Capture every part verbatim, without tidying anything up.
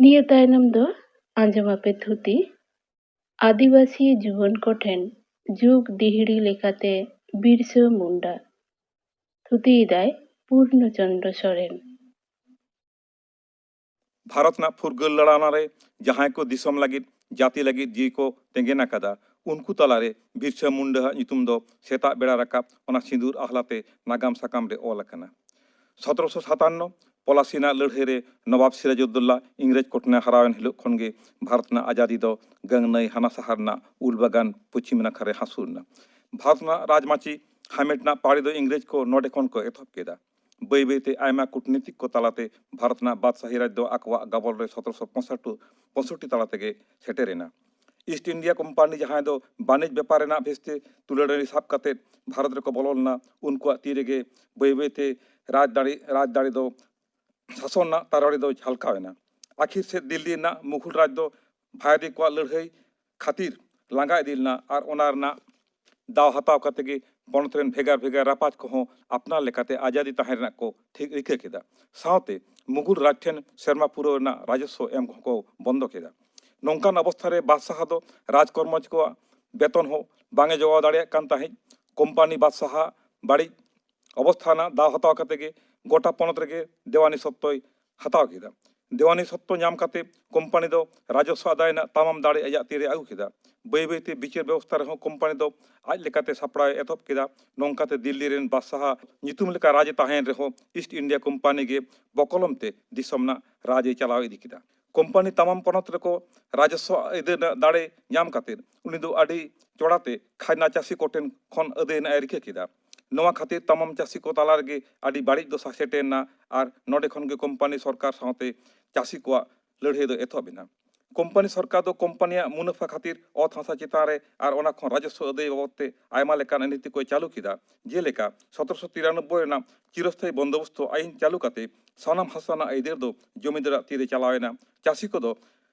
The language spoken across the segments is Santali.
ᱱᱤᱭᱟᱹ ᱛᱟᱭᱱᱚᱢ ᱫᱚ ᱟᱸᱡᱚᱢ ᱟᱯᱮ ᱛᱷᱩᱛᱤ ᱟᱹᱫᱤᱵᱟᱹᱥᱤ ᱡᱩᱣᱟᱹᱱ ᱠᱚᱴᱷᱮᱱ ᱡᱩᱜᱽ ᱫᱤᱦᱲᱤ ᱞᱮᱠᱟᱛᱮ ᱵᱤᱨᱥᱟᱹ ᱢᱩᱱᱰᱟ᱾ ᱛᱷᱩᱛᱤᱭᱮᱫᱟᱭ ᱯᱩᱨᱱᱚ ᱪᱚᱱᱫᱨᱚ ᱥᱚᱨᱮᱱ᱾ ᱵᱷᱟᱨᱚᱛ ᱨᱮᱱᱟᱜ ᱯᱷᱩᱨᱜᱟᱹᱞ ᱞᱟᱲᱟᱣᱱᱟ ᱨᱮ ᱡᱟᱦᱟᱸᱭ ᱠᱚ ᱫᱤᱥᱚᱢ ᱞᱟᱹᱜᱤᱫ, ᱡᱟᱹᱛᱤ ᱞᱟᱹᱜᱤᱫ ᱡᱤᱣᱤ ᱠᱚ ᱛᱮᱸᱜᱮᱱ ᱟᱠᱟᱫᱟ, ᱩᱱᱠᱩ ᱛᱟᱞᱟᱨᱮ ᱵᱤᱨᱥᱟ ᱢᱩᱱᱰᱟᱹ ᱟᱜ ᱧᱩᱛᱩᱢ ᱫᱚ ᱥᱮᱛᱟᱜ ᱵᱮᱲᱟ ᱨᱟᱠᱟᱵ ᱚᱱᱟ ᱥᱤᱸᱫᱩᱨ ᱟᱦᱞᱟᱛᱮ ᱱᱟᱜᱟᱢ ᱥᱟᱠᱟᱢ ᱨᱮ ᱚᱞ ᱟᱠᱟᱱᱟ᱾ ᱥᱚᱛᱨᱚᱥᱚ ᱥᱟᱛᱟᱱᱱᱚ ᱯᱚᱞᱟᱥᱤ ᱨᱮᱱᱟᱜ ᱞᱟᱹᱲᱦᱟᱹᱭ ᱨᱮ ᱱᱚᱵᱟᱵ ᱥᱤᱨᱟᱡᱩᱫᱫᱚᱞᱞᱟ ᱤᱝᱨᱮᱡᱽ ᱠᱚᱴᱷᱮᱱᱮ ᱦᱟᱨᱟᱣᱮᱱ ᱦᱤᱞᱳᱜ ᱠᱷᱚᱱ ᱜᱮ ᱵᱷᱟᱨᱚᱛ ᱨᱮᱱᱟᱜ ᱟᱡᱟᱫᱤ ᱫᱚ ᱜᱟᱹᱝ ᱱᱟᱹᱭ ᱦᱟᱱᱟ ᱥᱟᱦᱟᱨ ᱨᱮᱱᱟᱜ ᱩᱞ ᱵᱟᱜᱟᱱ ᱯᱚᱪᱷᱤᱢ ᱱᱟᱠᱷᱟ ᱨᱮ ᱦᱟᱹᱥᱩᱨ ᱮᱱᱟ᱾ ᱵᱷᱟᱨᱚᱛ ᱨᱮᱱᱟᱜ ᱨᱟᱡᱽᱢᱟᱹᱪᱤ ᱦᱟᱢᱮᱴ ᱨᱮᱱᱟᱜ ᱯᱟᱹᱲᱤ ᱫᱚ ᱤᱝᱨᱮᱡᱽ ᱠᱚ ᱱᱚᱰᱮ ᱠᱷᱚᱱ ᱠᱚ ᱮᱛᱚᱦᱚᱵ ᱠᱮᱫᱟ᱾ ᱵᱟᱹᱭ ᱵᱟᱹᱭᱛᱮ ᱟᱭᱢᱟ ᱠᱩᱴᱱᱤᱛᱤᱠ ᱠᱚ ᱛᱟᱞᱟᱛᱮ ᱵᱷᱟᱨᱚᱛ ᱨᱮᱱᱟᱜ ᱵᱟᱫᱥᱟᱦᱤ ᱨᱟᱡᱽ ᱫᱚ ᱟᱠᱚᱣᱟᱜ ᱜᱟᱵᱚᱞ ᱨᱮ ᱥᱚᱛᱨᱚᱥᱚ ᱯᱚᱸᱭᱥᱚᱴᱴᱤ ᱛᱟᱞᱟ ᱛᱮᱜᱮ ᱥᱮᱴᱮᱨ ᱮᱱᱟ᱾ ᱤᱥᱴ ᱤᱱᱰᱤᱭᱟ ᱠᱳᱢᱯᱟᱱᱤ, ᱡᱟᱦᱟᱸᱭ ᱫᱚ ᱵᱟᱹᱱᱤᱡᱽ ᱵᱮᱯᱟᱨ ᱨᱮᱱᱟᱜ ᱵᱷᱮᱥᱛᱮ ᱛᱩᱞᱟᱹᱲᱟᱹᱲᱤ ᱥᱟᱵ ᱠᱟᱛᱮ ᱵᱷᱟᱨᱚᱛ ᱨᱮᱠᱚ ᱵᱚᱞᱚ ᱞᱮᱱᱟ, ᱩᱱᱠᱩᱣᱟᱜ ᱛᱤ ᱨᱮᱜᱮ ᱵᱟᱹᱭ ᱵᱟᱹᱭᱛᱮ ᱨᱟᱡᱽᱫᱟᱲᱮ, ᱨᱟᱡᱽᱫᱟᱲᱮ ᱫᱚ, ᱥᱟᱥᱚᱱ ᱨᱮᱱᱟᱜ ᱛᱟᱨᱟᱲᱤ ᱫᱚ ᱡᱷᱟᱞᱠᱟᱣ ᱮᱱᱟ᱾ ᱟᱹᱠᱷᱤᱨ ᱥᱮᱫ ᱫᱤᱞᱞᱤ ᱨᱮᱱᱟᱜ ᱢᱩᱜᱷᱚᱞ ᱨᱟᱡᱽ ᱫᱚ ᱵᱷᱟᱭᱫᱤ ᱠᱚᱣᱟᱜ ᱞᱟᱹᱲᱦᱟᱹᱭ ᱠᱷᱟᱹᱛᱤᱨ ᱞᱟᱸᱜᱟ ᱤᱫᱤ ᱞᱮᱱᱟ ᱟᱨ ᱚᱱᱟ ᱨᱮᱱᱟᱜ ᱫᱟᱣ ᱦᱟᱛᱟᱣ ᱠᱟᱛᱮ ᱜᱮ ᱯᱚᱱᱚᱛ ᱨᱮᱱ ᱵᱷᱮᱜᱟᱨ ᱵᱷᱮᱜᱟᱨ ᱨᱟᱯᱟᱡᱽ ᱠᱚᱦᱚᱸ ᱟᱯᱱᱟᱨ ᱞᱮᱠᱟᱛᱮ ᱟᱡᱟᱫᱤ ᱛᱟᱦᱮᱸ ᱨᱮᱱᱟᱜ ᱠᱚ ᱴᱷᱤᱠ ᱨᱤᱠᱟᱹ ᱠᱮᱫᱟ᱾ ᱥᱟᱶᱛᱮ ᱢᱩᱜᱷᱚᱞ ᱨᱟᱡᱽ ᱴᱷᱮᱱ ᱥᱮᱨᱢᱟ ᱯᱩᱨᱟᱹᱣ ᱨᱮᱱᱟᱜ ᱨᱟᱡᱚᱥᱣᱚ ᱮᱢ ᱦᱚᱸᱠᱚ ᱵᱚᱱᱫᱚ ᱠᱮᱫᱟ᱾ ᱱᱚᱝᱠᱟᱱ ᱚᱵᱚᱥᱛᱷᱟ ᱨᱮ ᱵᱟᱫᱥᱟᱦᱟ ᱫᱚ ᱨᱟᱡᱽ ᱠᱚᱨᱢᱚᱪᱟᱨᱤ ᱠᱚᱣᱟᱜ ᱵᱮᱛᱚᱱ ᱦᱚᱸ ᱵᱟᱝ ᱮ ᱡᱚᱜᱟᱣ ᱫᱟᱲᱮᱭᱟᱜ ᱠᱟᱱ ᱛᱟᱦᱮᱸᱫ᱾ ᱠᱳᱢᱯᱟᱱᱤ ᱵᱟᱫᱥᱟᱦᱟ ᱵᱟᱹᱲᱤᱡ ᱚᱵᱚᱥᱛᱷᱟ ᱨᱮᱱᱟᱜ ᱫᱟᱣ ᱦᱟᱛᱟᱣ ᱠᱟᱛᱮ ᱜᱮ ᱜᱚᱴᱟ ᱯᱚᱱᱚᱛ ᱨᱮᱜᱮ ᱫᱮᱣᱟᱱᱤ ᱥᱚᱛᱛᱚᱭ ᱦᱟᱛᱟᱣ ᱠᱮᱫᱟ᱾ ᱫᱮᱣᱟᱱᱤ ᱥᱚᱛᱛᱚ ᱧᱟᱢ ᱠᱟᱛᱮ ᱠᱳᱢᱯᱟᱱᱤ ᱫᱚ ᱨᱟᱡᱚᱥᱣᱚ ᱟᱫᱟᱭ ᱨᱮᱱᱟᱜ ᱛᱟᱢᱟᱢ ᱫᱟᱲᱮ ᱟᱡᱟᱜ ᱛᱤᱨᱮ ᱟᱹᱜᱩ ᱠᱮᱫᱟ᱾ ᱵᱟᱹᱭ ᱵᱟᱹᱭᱛᱮ ᱵᱤᱪᱟᱹᱨ ᱵᱮᱵᱚᱥᱛᱷᱟ ᱨᱮᱦᱚᱸ ᱠᱳᱢᱯᱟᱱᱤ ᱫᱚ ᱟᱡ ᱞᱮᱠᱟᱛᱮ ᱥᱟᱯᱲᱟᱣ ᱮ ᱮᱛᱚᱦᱚᱵ ᱠᱮᱫᱟ᱾ ᱱᱚᱝᱠᱟᱛᱮ ᱫᱤᱞᱞᱤ ᱨᱮᱱ ᱵᱟᱫᱥᱟᱦᱟ ᱧᱩᱛᱩᱢ ᱞᱮᱠᱟ ᱨᱟᱡᱽ ᱮ ᱛᱟᱦᱮᱸᱭᱮᱱ ᱨᱮᱦᱚᱸ ᱤᱥᱴ ᱤᱱᱰᱤᱭᱟ ᱠᱳᱢᱯᱟᱱᱤ ᱜᱮ ᱵᱚᱠᱚᱞᱚᱢ ᱛᱮ ᱫᱤᱥᱚᱢ ᱨᱮᱱᱟᱜ ᱨᱟᱡᱽ ᱮ ᱪᱟᱞᱟᱣ ᱤᱫᱤ ᱠᱮᱫᱟ᱾ ᱠᱳᱢᱯᱟᱱᱤ ᱛᱟᱢᱟᱢ ᱯᱚᱱᱚᱛ ᱨᱮᱠᱚ ᱨᱟᱡᱚᱥᱣᱚ ᱟᱹᱭᱫᱟᱹᱨ ᱨᱮᱱᱟᱜ ᱫᱟᱲᱮ ᱧᱟᱢ ᱠᱟᱛᱮ ᱩᱱᱤ ᱫᱚ ᱟᱹᱰᱤ ᱪᱚᱲᱟᱛᱮ ᱠᱷᱟᱡᱽᱱᱟ ᱪᱟᱹᱥᱤ ᱠᱚᱴᱷᱮᱱ ᱠᱷᱚᱱ ᱟᱹᱫᱟᱹᱭ ᱨᱮᱱᱟᱜ ᱮ ᱨᱤᱠᱟᱹ ᱠᱮᱫᱟ᱾ ᱱᱚᱣᱟ ᱠᱷᱟᱹᱛᱤᱨ ᱛᱟᱢᱟᱢ ᱪᱟᱹᱥᱤ ᱠᱚ ᱛᱟᱞᱟ ᱨᱮᱜᱮ ᱟᱹᱰᱤ ᱵᱟᱹᱲᱤᱡ ᱫᱚᱥᱟ ᱥᱮᱴᱮᱨ ᱮᱱᱟ ᱟᱨ ᱱᱚᱰᱮ ᱠᱷᱚᱱ ᱜᱮ ᱠᱳᱢᱯᱟᱱᱤ ᱥᱚᱨᱠᱟᱨ ᱥᱟᱶᱛᱮ ᱪᱟᱹᱥᱤ ᱠᱚᱣᱟᱜ ᱞᱟᱹᱲᱦᱟᱹᱭ ᱫᱚ ᱮᱛᱚᱦᱚᱵ ᱮᱱᱟ᱾ ᱠᱳᱢᱯᱟᱱᱤ ᱥᱚᱨᱠᱟᱨ ᱫᱚ ᱠᱳᱢᱯᱟᱱᱤᱭᱟᱜ ᱢᱩᱱᱟᱹᱯᱷᱟ ᱠᱷᱟᱹᱛᱤᱨ ᱚᱛ ᱦᱟᱥᱟ ᱪᱮᱛᱟᱱ ᱨᱮ ᱟᱨ ᱚᱱᱟ ᱠᱷᱚᱱ ᱨᱟᱡᱚᱥᱣᱚ ᱟᱹᱫᱟᱹᱭ ᱵᱟᱵᱚᱫ ᱛᱮ ᱟᱭᱢᱟ ᱞᱮᱠᱟᱱ ᱟᱹᱱᱤᱛᱤ ᱠᱚᱭ ᱪᱟᱹᱞᱩ ᱠᱮᱫᱟ᱾ ᱡᱮᱞᱮᱠᱟ ᱥᱚᱛᱨᱚᱥᱚ ᱛᱤᱨᱟᱱᱚᱵᱵᱳᱭ ᱨᱮᱱᱟᱜ ᱪᱤᱨᱚᱥᱛᱷᱟᱭᱤ ᱵᱚᱱᱫᱳᱵᱚᱥᱛᱚ ᱟᱭᱤᱱ ᱪᱟᱹᱞᱩ ᱠᱟᱛᱮ ᱥᱟᱱᱟᱢ ᱦᱟᱥᱟ ᱨᱮᱱᱟᱜ ᱟᱹᱭᱫᱟᱹᱨ ᱫᱚ ᱡᱚᱢᱤᱫᱟᱨᱟᱜ ᱛᱤᱨᱮ ᱪᱟᱞᱟᱣ ᱮᱱᱟ᱾ ᱪᱟᱹᱥᱤ ᱠᱚᱫᱚ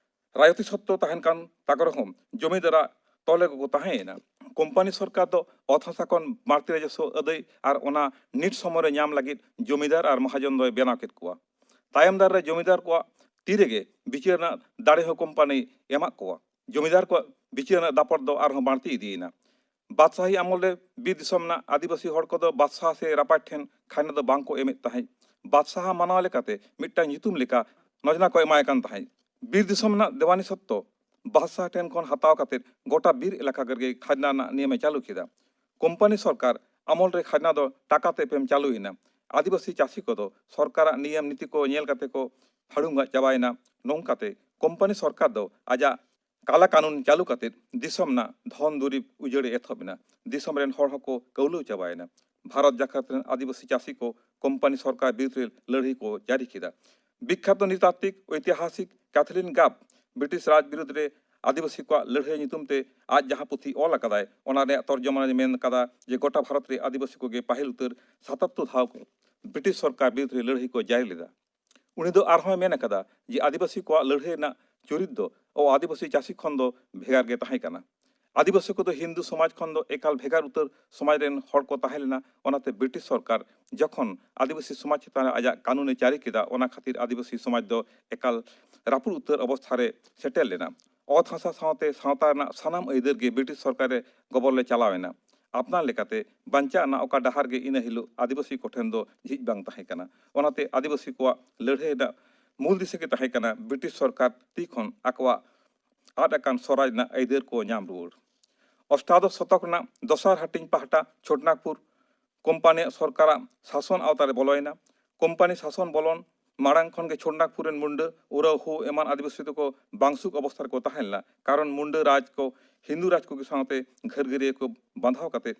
ᱨᱟᱭᱚᱛᱤ ᱥᱚᱛᱛᱚ ᱛᱟᱦᱮᱱ ᱠᱟᱱ ᱛᱟᱠᱚ ᱨᱮᱦᱚᱸ ᱡᱚᱢᱤᱫᱟᱨᱟᱜ ᱛᱚᱞ ᱨᱮᱜᱮ ᱠᱚ ᱛᱟᱦᱮᱸᱭᱮᱱᱟ᱾ ᱠᱳᱢᱯᱟᱱᱤ ᱥᱚᱨᱠᱟᱨ ᱫᱚ ᱚᱛ ᱦᱟᱥᱟ ᱠᱷᱚᱱ ᱵᱟᱹᱲᱛᱤ ᱨᱟᱡᱚᱥᱣᱚ ᱟᱹᱫᱟᱹᱭ ᱟᱨ ᱚᱱᱟ ᱱᱤᱴ ᱥᱚᱢᱚᱭ ᱨᱮ ᱧᱟᱢ ᱞᱟᱹᱜᱤᱫ ᱡᱚᱢᱤᱫᱟᱨ ᱟᱨ ᱢᱟᱦᱟᱡᱚᱱ ᱫᱚᱭ ᱵᱮᱱᱟᱣ ᱠᱮᱫ ᱠᱚᱣᱟ᱾ ᱛᱟᱭᱚᱢ ᱫᱟᱨ ᱨᱮ ᱡᱚᱢᱤᱫᱟᱨ ᱠᱚᱣᱟᱜ ᱛᱤ ᱨᱮᱜᱮ ᱵᱤᱪᱟᱹᱨ ᱨᱮᱱᱟᱜ ᱫᱟᱲᱮ ᱦᱚᱸ ᱠᱳᱢᱯᱟᱱᱤᱭ ᱮᱢᱟᱜ ᱠᱚᱣᱟ᱾ ᱡᱚᱢᱤᱫᱟᱨ ᱠᱚᱣᱟᱜ ᱵᱤᱪᱟᱹᱨ ᱨᱮᱱᱟᱜ ᱫᱟᱯᱚᱴ ᱫᱚ ᱟᱨᱦᱚᱸ ᱵᱟᱹᱲᱛᱤ ᱤᱫᱤᱭᱮᱱᱟ᱾ ᱵᱟᱫᱥᱟᱦᱤ ᱟᱢᱚᱞ ᱨᱮ ᱵᱤᱨ ᱫᱤᱥᱚᱢ ᱨᱮᱱᱟᱜ ᱟᱹᱫᱤᱵᱟᱹᱥᱤ ᱦᱚᱲ ᱠᱚᱫᱚ ᱵᱟᱫᱥᱟᱦ ᱥᱮ ᱨᱟᱯᱟᱡᱽ ᱴᱷᱮᱱ ᱠᱷᱟᱡᱽᱱᱟ ᱫᱚ ᱵᱟᱝ ᱠᱚ ᱮᱢᱮᱫ ᱛᱟᱦᱮᱸᱫ᱾ ᱵᱟᱫᱥᱟᱦ ᱢᱟᱱᱟᱣ ᱞᱮᱠᱟᱛᱮ ᱢᱤᱫᱴᱟᱝ ᱧᱩᱛᱩᱢ ᱞᱮᱠᱟ ᱱᱚᱡᱽᱱᱟ ᱠᱚ ᱮᱢᱟᱭ ᱠᱟᱱ ᱛᱟᱦᱮᱸᱫ᱾ ᱵᱤᱨ ᱫᱤᱥᱚᱢ ᱨᱮᱱᱟᱜ ᱫᱮᱣᱟᱱᱤ ᱥᱚᱛᱛᱚ ᱵᱟᱫᱥᱟᱦ ᱴᱷᱮᱱ ᱠᱷᱚᱱ ᱦᱟᱛᱟᱣ ᱠᱟᱛᱮ ᱜᱚᱴᱟ ᱵᱤᱨ ᱮᱞᱟᱠᱟ ᱨᱮᱜᱮ ᱠᱷᱟᱡᱽᱱᱟ ᱨᱮᱱᱟᱜ ᱱᱤᱭᱚᱢᱮ ᱪᱟᱹᱞᱩ ᱠᱮᱫᱟ᱾ ᱠᱳᱢᱯᱟᱱᱤ ᱥᱚᱨᱠᱟᱨ ᱟᱢᱚᱞ ᱨᱮ ᱠᱷᱟᱡᱽᱱᱟ ᱫᱚ ᱴᱟᱠᱟ ᱛᱮ ᱮᱯᱮᱢ ᱪᱟᱹᱞᱩᱭᱮᱱᱟ᱾ ᱟᱹᱫᱤᱵᱟᱹᱥᱤ ᱪᱟᱹᱥᱤ ᱠᱚᱫᱚ ᱥᱚᱨᱠᱟᱨᱟᱜ ᱱᱤᱭᱚᱢ ᱱᱤᱛᱤ ᱠᱚ ᱧᱮᱞ ᱠᱟᱛᱮ ᱠᱚ ᱦᱟᱹᱲᱩᱝᱜᱟᱜ ᱪᱟᱵᱟᱭᱮᱱᱟ᱾ ᱱᱚᱝᱠᱟᱛᱮ ᱠᱳᱢᱯᱟᱱᱤ ᱥᱚᱨᱠᱟᱨ ᱫᱚ ᱟᱡᱟᱜ ᱠᱟᱞᱟ ᱠᱟᱹᱱᱩᱱ ᱪᱟᱹᱞᱩ ᱠᱟᱛᱮ ᱫᱤᱥᱚᱢ ᱨᱮᱱᱟᱜ ᱫᱷᱚᱱ ᱫᱩᱨᱤᱵ ᱩᱡᱟᱹᱲᱮ ᱮᱛᱚᱦᱚᱵ ᱮᱱᱟ᱾ ᱫᱤᱥᱚᱢ ᱨᱮᱱ ᱦᱚᱲ ᱦᱚᱸᱠᱚ ᱠᱟᱹᱣᱞᱟᱹᱣ ᱪᱟᱵᱟᱭᱮᱱᱟ᱾ ᱵᱷᱟᱨᱚᱛ ᱡᱟᱠᱟᱛ ᱨᱮᱱ ᱟᱹᱫᱤᱵᱟᱹᱥᱤ ᱪᱟᱹᱥᱤ ᱠᱚ ᱠᱳᱢᱯᱟᱱᱤ ᱥᱚᱨᱠᱟᱨ ᱵᱤᱨᱩᱫᱷ ᱨᱮ ᱞᱟᱹᱲᱦᱟᱹᱭ ᱠᱚ ᱡᱟᱹᱨᱤ ᱠᱮᱫᱟ᱾ ᱵᱤᱠᱠᱷᱟᱛ ᱱᱤᱛᱟᱛᱛᱤᱠ ᱳᱭᱛᱤᱦᱟᱥᱤᱠ ᱠᱟᱛᱷᱞᱤᱱ ᱜᱟᱵ ᱵᱨᱤᱴᱤᱥ ᱨᱟᱡᱽ ᱵᱤᱨᱩᱫᱷ ᱨᱮ ᱟᱹᱫᱤᱵᱟᱹᱥᱤ ᱠᱚᱣᱟᱜ ᱞᱟᱹᱲᱦᱟᱹᱭ ᱧᱩᱛᱩᱢ ᱛᱮ ᱟᱡ ᱡᱟᱦᱟᱸ ᱯᱩᱛᱷᱤ ᱚᱞ ᱟᱠᱟᱫᱟᱭ, ᱚᱱᱟ ᱨᱮᱭᱟᱜ ᱛᱚᱨᱡᱚᱢᱟ ᱨᱮ ᱢᱮᱱ ᱟᱠᱟᱫᱟ ᱡᱮ ᱜᱚᱴᱟ ᱵᱷᱟᱨᱚᱛ ᱨᱮ ᱟᱹᱫᱤᱵᱟᱹᱥᱤ ᱠᱚᱜᱮ ᱯᱟᱹᱦᱤᱞ ᱩᱛᱟᱹᱨ ᱥᱟᱛᱟᱛᱛᱩ ᱫᱷᱟᱣ ᱠᱚ ᱵᱨᱤᱴᱤᱥ ᱥᱚᱨᱠᱟᱨ ᱵᱤᱨᱩᱫᱷ ᱨᱮ ᱞᱟᱹᱲᱦᱟᱹᱭ ᱠᱚ ᱡᱟᱹᱨᱤ ᱞᱮᱫᱟ᱾ ᱩᱱᱤ ᱫᱚ ᱟᱨᱦᱚᱸᱭ ᱢᱮᱱ ᱟᱠᱟᱫᱟ ᱡᱮ ᱟᱹᱫᱤᱵᱟᱹᱥᱤ ᱠᱚᱣᱟᱜ ᱞᱟᱹᱲᱦᱟᱹᱭ ᱨᱮᱱᱟᱜ ᱪᱩᱨᱤᱛ ᱫᱚ ᱟᱹᱫᱤᱵᱟᱹᱥᱤ ᱪᱟᱹᱥᱤ ᱠᱷᱚᱱ ᱫᱚ ᱵᱷᱮᱜᱟᱨ ᱜᱮ ᱛᱟᱦᱮᱸ ᱠᱟᱱᱟ᱾ ᱟᱹᱫᱤᱵᱟᱹᱥᱤ ᱠᱚᱫᱚ ᱦᱤᱱᱫᱩ ᱥᱚᱢᱟᱡᱽ ᱠᱷᱚᱱ ᱫᱚ ᱮᱠᱟᱞ ᱵᱷᱮᱜᱟᱨ ᱩᱛᱟᱹᱨ ᱥᱚᱢᱟᱡᱽ ᱨᱮᱱ ᱦᱚᱲ ᱠᱚ ᱛᱟᱦᱮᱸ ᱞᱮᱱᱟ᱾ ᱚᱱᱟᱛᱮ ᱵᱨᱤᱴᱤᱥ ᱥᱚᱨᱠᱟᱨ ᱡᱚᱠᱷᱚᱱ ᱟᱹᱫᱤᱵᱟᱹᱥᱤ ᱥᱚᱢᱟᱡᱽ ᱪᱮᱛᱟᱱ ᱨᱮ ᱟᱡᱟᱜ ᱠᱟᱹᱱᱩᱱᱮ ᱡᱟᱹᱨᱤ ᱠᱮᱫᱟ, ᱚᱱᱟ ᱠᱷᱟᱹᱛᱤᱨ ᱟᱹᱫᱤᱵᱟᱹᱥᱤ ᱥᱚᱢᱟᱡᱽ ᱫᱚ ᱮᱠᱟᱞ ᱨᱟᱹᱯᱩᱫ ᱩᱛᱟᱹᱨ ᱚᱵᱚᱥᱛᱷᱟ ᱨᱮ ᱥᱮᱴᱮᱨ ᱞᱮᱱᱟ᱾ ᱚᱛ ᱦᱟᱥᱟ ᱥᱟᱶᱛᱮ ᱥᱟᱶᱛᱟ ᱨᱮᱱᱟᱜ ᱥᱟᱱᱟᱢ ᱟᱹᱭᱫᱟᱹᱨ ᱜᱮ ᱵᱨᱤᱴᱤᱥ ᱥᱚᱨᱠᱟᱨ ᱨᱮ ᱜᱚᱵᱚᱞ ᱨᱮ ᱪᱟᱞᱟᱣ ᱮᱱᱟ᱾ ᱟᱯᱱᱟᱨ ᱞᱮᱠᱟᱛᱮ ᱵᱟᱧᱪᱟᱜ ᱨᱮᱱᱟᱜ ᱚᱠᱟ ᱰᱟᱦᱟᱨ ᱜᱮ ᱤᱱᱟᱹ ᱦᱤᱞᱳᱜ ᱟᱹᱫᱤᱵᱟᱹᱥᱤ ᱠᱚᱴᱷᱮᱱ ᱫᱚ ᱡᱷᱤᱡ ᱵᱟᱝ ᱛᱟᱦᱮᱸ ᱠᱟᱱᱟ᱾ ᱚᱱᱟᱛᱮ ᱟᱹᱫᱤᱵᱟᱹᱥᱤ ᱠᱚᱣᱟᱜ ᱞᱟᱹᱲᱦᱟᱹᱭ ᱨᱮᱱᱟᱜ ᱢᱩᱞ ᱫᱤᱥᱟᱹ ᱜᱮ ᱛᱟᱦᱮᱸ ᱠᱟᱱᱟ ᱵᱨᱤᱴᱤᱥ ᱥᱚᱨᱠᱟᱨ ᱛᱤ ᱠᱷᱚᱱ ᱟᱠᱚᱣᱟᱜ ᱟᱫ ᱟᱠᱟᱱ ᱥᱚᱨᱟᱡᱽ ᱨᱮᱱᱟᱜ ᱟᱹᱭᱫᱟᱹᱨ ᱠᱚ ᱧᱟᱢ ᱨᱩᱣᱟᱹᱲ᱾ ᱚᱥᱴᱟᱫᱚᱥ ᱥᱚᱛᱚᱠ ᱨᱮᱱᱟᱜ ᱫᱚᱥᱟᱨ ᱦᱟᱹᱴᱤᱧ ᱯᱟᱦᱴᱟ ᱪᱷᱳᱴᱱᱟᱜᱽᱯᱩᱨ ᱠᱳᱢᱯᱟᱱᱤᱭᱟᱜ ᱥᱚᱨᱠᱟᱨᱟᱜ ᱥᱟᱥᱚᱱ ᱟᱣᱛᱟ ᱨᱮ ᱵᱚᱞᱚᱭᱮᱱᱟ᱾ ᱠᱳᱢᱯᱟᱱᱤ ᱥᱟᱥᱚᱱ ᱵᱚᱞᱚᱱ ᱢᱟᱲᱟᱝ ᱠᱷᱚᱱ ᱜᱮ ᱪᱷᱳᱴᱱᱟᱜᱽᱯᱩᱨ ᱨᱮᱱ ᱢᱩᱱᱰᱟᱹ, ᱳᱨᱟᱣ, ᱦᱳ ᱮᱢᱟᱱ ᱟᱹᱫᱤᱵᱟᱹᱥᱤ ᱫᱚᱠᱚ ᱵᱟᱝᱥᱩᱠ ᱚᱵᱚᱥᱛᱷᱟ ᱨᱮᱠᱚ ᱛᱟᱦᱮᱸ ᱞᱮᱱᱟ, ᱠᱟᱨᱚᱱ ᱢᱩᱱᱰᱟᱹ ᱨᱟᱡᱽ ᱠᱚ ᱦᱤᱱᱫᱩ ᱨᱟᱡᱽ ᱠᱚᱜᱮ ᱥᱟᱶᱛᱮ ᱜᱷᱟᱹᱨᱜᱟᱹᱨᱤᱭᱟᱹ ᱠᱚ ᱵᱟᱸᱫᱷᱟᱣ ᱠᱟᱛᱮ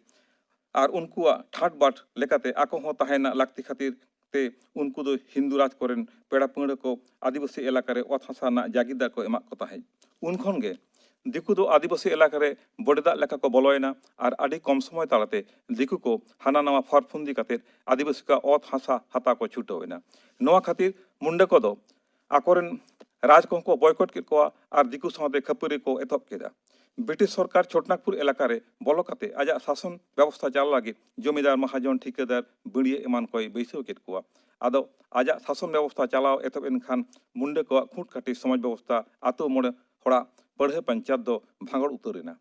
ᱟᱨ ᱩᱱᱠᱩᱣᱟᱜ ᱴᱷᱟᱴ ᱵᱟᱴ ᱞᱮᱠᱟᱛᱮ ᱟᱠᱚ ᱦᱚᱸ ᱛᱟᱦᱮᱸ ᱨᱮᱱᱟᱜ ᱞᱟᱹᱠᱛᱤ ᱠᱷᱟᱹᱛᱤᱨ ᱛᱮ ᱩᱱᱠᱩ ᱫᱚ ᱦᱤᱱᱫᱩ ᱨᱟᱡᱽ ᱠᱚᱨᱮᱱ ᱯᱮᱲᱟ ᱯᱟᱹᱲᱦᱟᱹ ᱠᱚ ᱟᱹᱫᱤᱵᱟᱹᱥᱤ ᱮᱞᱟᱠᱟ ᱨᱮ ᱚᱛ ᱦᱟᱥᱟ ᱨᱮᱱᱟᱜ ᱡᱟᱜᱤᱨᱫᱟᱨ ᱠᱚ ᱮᱢᱟᱜ ᱠᱚ ᱛᱟᱦᱮᱸᱫ᱾ ᱩᱱ ᱠᱷᱚᱱ ᱜᱮ ᱫᱤᱠᱩ ᱫᱚ ᱟᱹᱫᱤᱵᱟᱹᱥᱤ ᱮᱞᱟᱠᱟ ᱨᱮ ᱵᱚᱰᱮ ᱫᱟᱜ ᱞᱮᱠᱟ ᱠᱚ ᱵᱚᱞᱚᱭᱮᱱᱟ ᱟᱨ ᱟᱹᱰᱤ ᱠᱚᱢ ᱥᱚᱢᱚᱭ ᱛᱟᱞᱟᱛᱮ ᱫᱤᱠᱩ ᱠᱚ ᱦᱟᱱᱟ ᱱᱟᱣᱟ ᱯᱷᱚᱨ ᱯᱷᱩᱱᱫᱤ ᱠᱟᱛᱮ ᱟᱹᱫᱤᱵᱟᱹᱥᱤ ᱠᱚᱣᱟᱜ ᱚᱛ ᱦᱟᱥᱟ ᱦᱟᱛᱟᱣ ᱠᱚ ᱪᱷᱩᱴᱟᱹᱣ ᱮᱱᱟ᱾ ᱱᱚᱣᱟ ᱠᱷᱟᱹᱛᱤᱨ ᱢᱩᱱᱰᱟᱹ ᱠᱚᱫᱚ ᱟᱠᱚᱨᱮᱱ ᱨᱟᱡᱽ ᱠᱚᱦᱚᱸ ᱠᱚ ᱵᱚᱭᱠᱚᱴ ᱠᱮᱫ ᱠᱚᱣᱟ ᱟᱨ ᱫᱤᱠᱩ ᱥᱟᱶᱛᱮ ᱠᱷᱟᱹᱯᱟᱹᱨᱤ ᱠᱚ ᱮᱛᱚᱦᱚᱵ ᱠᱮᱫᱟ᱾ ᱵᱨᱤᱴᱤᱥ ᱥᱚᱨᱠᱟᱨ ᱪᱷᱳᱴᱱᱟᱜᱽᱯᱩᱨ ᱮᱞᱟᱠᱟ ᱨᱮ ᱵᱚᱞᱚ ᱠᱟᱛᱮ ᱟᱡᱟᱜ ᱥᱟᱥᱚᱱ ᱵᱮᱵᱚᱥᱛᱷᱟ ᱪᱟᱞ ᱞᱟᱹᱜᱤᱫ ᱡᱚᱢᱤᱫᱟᱨ, ᱢᱟᱦᱟᱡᱚᱱ, ᱴᱷᱤᱠᱟᱹᱫᱟᱨ, ᱵᱟᱹᱲᱤᱭᱟᱹ ᱮᱢᱟᱱ ᱠᱚᱭ ᱵᱟᱹᱭᱥᱟᱹᱣ ᱠᱮᱫ ᱠᱚᱣᱟ᱾ ᱟᱫᱚ ᱟᱡᱟᱜ ᱥᱟᱥᱚᱱ ᱵᱮᱵᱚᱥᱛᱷᱟ ᱪᱟᱞᱟᱣ ᱮᱛᱚᱦᱚᱵ ᱮᱱ ᱠᱷᱟᱱ ᱢᱩᱱᱰᱟᱹ ᱠᱚᱣᱟᱜ ᱠᱷᱩᱸᱴ ᱠᱷᱟᱹᱴᱤ ᱥᱚᱢᱟᱡᱽ ᱵᱮᱵᱚᱥᱛᱷᱟ ᱟᱛᱳ ᱢᱚᱬᱮ ᱦᱚᱲᱟᱜ ᱯᱟᱹᱲᱦᱟᱹ ᱯᱚᱧᱪᱟᱭᱮᱛ ᱫᱚ ᱵᱷᱟᱸᱜᱚᱲ ᱩᱛᱟᱹᱨ ᱮᱱᱟ᱾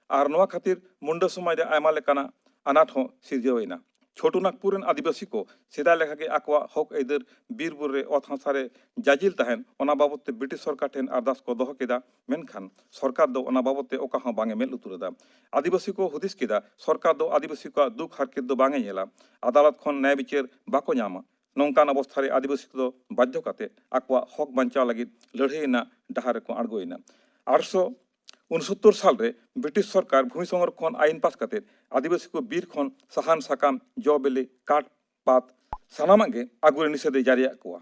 ᱟᱨ ᱱᱚᱣᱟ ᱠᱷᱟᱹᱛᱤᱨ ᱢᱩᱱᱰᱟᱹ ᱥᱚᱢᱟᱡᱽ ᱨᱮ ᱟᱭᱢᱟ ᱞᱮᱠᱟᱱᱟᱜ ᱟᱱᱟᱴ ᱦᱚᱸ ᱥᱤᱨᱡᱟᱹᱣ ᱮᱱᱟ᱾ ᱪᱷᱳᱴᱩ ᱱᱟᱜᱽᱯᱩᱨ ᱨᱮᱱ ᱟᱹᱫᱤᱵᱟᱹᱥᱤ ᱠᱚ ᱥᱮᱫᱟᱭ ᱞᱮᱠᱟᱜᱮ ᱟᱠᱚᱣᱟᱜ ᱦᱚᱠ ᱟᱹᱭᱫᱟᱹᱨ ᱵᱤᱨ ᱵᱩᱨᱩ ᱨᱮ ᱚᱛ ᱦᱟᱥᱟ ᱨᱮ ᱡᱟᱡᱤᱞ ᱛᱟᱦᱮᱱ, ᱚᱱᱟ ᱵᱟᱵᱚᱛ ᱛᱮ ᱵᱨᱤᱴᱤᱥ ᱥᱚᱨᱠᱟᱨ ᱴᱷᱮᱱ ᱟᱨᱫᱟᱥ ᱠᱚ ᱫᱚᱦᱚ ᱠᱮᱫᱟ, ᱢᱮᱱᱠᱷᱟᱱ ᱥᱚᱨᱠᱟᱨ ᱫᱚ ᱚᱱᱟ ᱵᱟᱵᱚᱛ ᱛᱮ ᱚᱠᱟ ᱦᱚᱸ ᱵᱟᱝ ᱮ ᱢᱮᱫ ᱞᱩᱛᱩᱨ ᱮᱫᱟ᱾ ᱟᱹᱫᱤᱵᱟᱹᱥᱤ ᱠᱚ ᱦᱩᱫᱤᱥ ᱠᱮᱫᱟ, ᱥᱚᱨᱠᱟᱨ ᱫᱚ ᱟᱹᱫᱤᱵᱟᱹᱥᱤ ᱠᱚᱣᱟᱜ ᱫᱩᱠ ᱦᱟᱨᱠᱮᱛ ᱫᱚ ᱵᱟᱝ ᱮ ᱧᱮᱞᱟ, ᱟᱫᱟᱞᱚᱛ ᱠᱷᱚᱱ ᱱᱟᱭ ᱵᱤᱪᱟᱹᱨ ᱵᱟᱠᱚ ᱧᱟᱢᱟ᱾ ᱱᱚᱝᱠᱟᱱ ᱚᱵᱚᱥᱛᱷᱟ ᱨᱮ ᱟᱹᱫᱤᱵᱟᱹᱥᱤ ᱠᱚᱫᱚ ᱵᱟᱫᱽᱫᱷᱚ ᱠᱟᱛᱮ ᱟᱠᱚᱣᱟᱜ ᱦᱚᱠ ᱵᱟᱧᱪᱟᱣ ᱞᱟᱹᱜᱤᱫ ᱞᱟᱹᱲᱦᱟᱹᱭ ᱨᱮᱱᱟᱜ ᱰᱟᱦᱟᱨ ᱨᱮᱠᱚ ᱟᱬᱜᱚᱭᱮᱱᱟ᱾ ᱟᱴᱷᱨᱚᱥᱚ ᱩᱱᱥᱚᱛᱛᱚᱨ ᱥᱟᱞ ᱨᱮ ᱵᱨᱤᱴᱤᱥ ᱥᱚᱨᱠᱟᱨ ᱵᱷᱩᱢᱤ ᱥᱚᱝᱨᱚᱠᱷᱚᱱ ᱟᱭᱤᱱ ᱯᱟᱥ ᱠᱟᱛᱮ ᱟᱹᱫᱤᱵᱟᱹᱥᱤ ᱠᱚ ᱵᱤᱨ ᱠᱷᱚᱱ ᱥᱟᱦᱟᱱ ᱥᱟᱠᱟᱢ, ᱡᱚ ᱵᱤᱞᱤ, ᱠᱟᱴ, ᱯᱟᱛ ᱥᱟᱱᱟᱢᱟᱜ ᱜᱮ ᱟᱹᱜᱩ ᱨᱮ ᱱᱤᱥᱮᱫ ᱮ ᱡᱟᱹᱨᱤᱭᱟᱫ ᱠᱚᱣᱟ᱾